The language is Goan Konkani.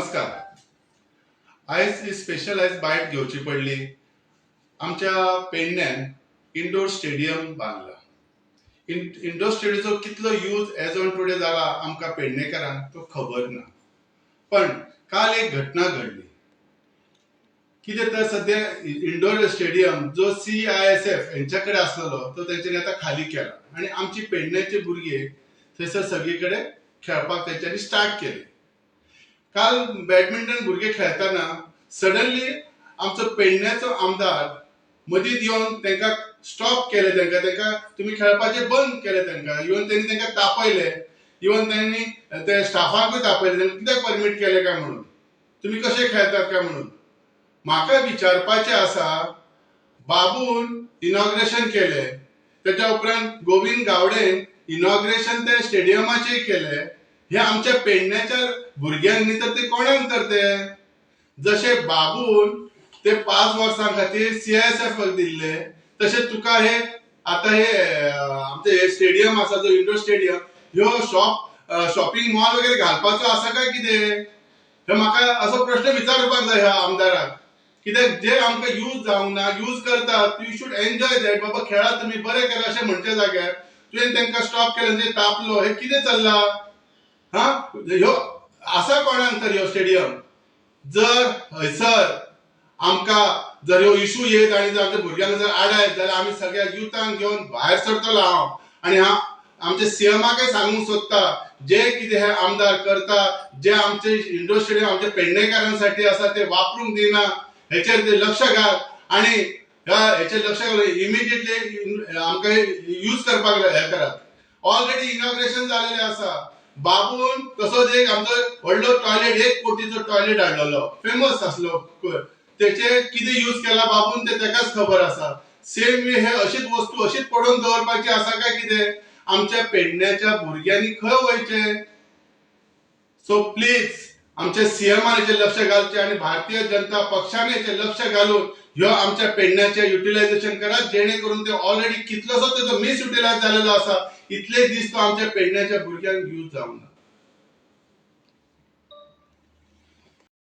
नमस्कार. आयज ही स्पेशल आयज बायट घेवची पडली. आमच्या पेडण्यान इंडोर स्टेडियम बांदला. इंडोर स्टेडियमचो कितलो यूज एज ऑन टुडे जाला आमकां पेडणेकारांक तो खबर ना. पण काल एक घटना घडली. कितें तर सद्या इंडोर स्टेडियम जो CISF हेंच्या कडेन आसलेलो तो तेंच्यांनी आतां खाली केला आनी आमची पेडण्याचे भुरगे थंयसर सगळे कडेन खेळपाक तेंच्यांनी स्टार्ट केले. काल बॅडमिंटन भुरगे खेळटना सडनली आमचो पेडण्याचो आमदार मदींत येवन तांकां स्टॉप केले. तांकां तुमी खेळपाचें बंद केलें. तांकां इवन तेणी तांकां तापयले. इवन तेणी ते स्टाफाकूय तापयले, कित्याक परमीट केलें काय म्हणून, तुमी कशे खेळतात काय म्हणून. म्हाका विचारपाचें आसा, बाबून इनॉग्रेशन केलें, तेच्या उपरांत गोविंद गावडेन इनॉग्रेशन ते स्टेडियमाचेर केलें. हे आमच्या पेडण्याच्या भुरग्यांक न्ही तर ते कोणाक तर ते? जशे बाबून ते 5 वर्सां खातीर CISF दिल्ले, तशें तुका हे आतां हे आमचे हे स्टेडियम आसा जो इंडोर स्टेडियम, ह्यो शॉपिंग मॉल वगैरे घालपाचो आसा काय कितें? हे म्हाका असो प्रश्न विचारपाक जाय ह्या आमदाराक. कित्याक जे आमकां यूज जावंक ना, यूज करतात, you should enjoy that. बाबा खेळा तुमी, बरें करा अशें म्हणचे जाग्यार तुवें तांकां स्टॉप केलें, ते तापलो. हे कितें चल्लां? हा, ह्यो आसा कोणाक तर ह्यो स्टेडियम? जर हयसर आमकां जर ह्यो इशू येत आनी जर आमच्या भुरग्यांक जर आडायत जाल्यार आमी सगळ्या युथांक घेवन भायर सरतलो हांव. आनी हांव आमच्या सीएमाकय सांगूंक सोदता, जे कितें हे आमदार करता, जे आमचे इंडोर स्टेडियम आमच्या पेडणेकारांसाठी आसा ते वापरूंक दिना, हेचेर ते लक्ष घाल. आनी ह्या हेचेर लक्ष घालून इमिजिएटली आमकां यूज करपाक हे करात. ऑलरेडी इनॉग्रेशन जालेलें आसा. बाबून तसोच एक आमचो व्हडलो टॉयलेट, 1 कोटीचो टॉयलेट हाडलेलो, फेमस आसलो, तेचे कितें यूज केला बाबून ते तेकाच खबर आसा. सेम वे हे अशीच वस्तू अशीच पडून दवरपाची आसा काय कितें? आमच्या पेडण्याच्या भुरग्यांनी खंय वयचें? सो प्लीज आमच्या सीएमान हेचेर लक्ष घालचें आनी भारतीय जनता पक्षान हेचेर लक्ष घालून ह्यो आमच्या पेडण्याचें युटिलायझेशन करात, जेणे करून ते ऑलरेडी कितलोसो तेजो मिसयुटिलायज जालेलो आसा. इतले दीस तो आमच्या पेडण्याच्या भुरग्यांक यूज जावंक ना.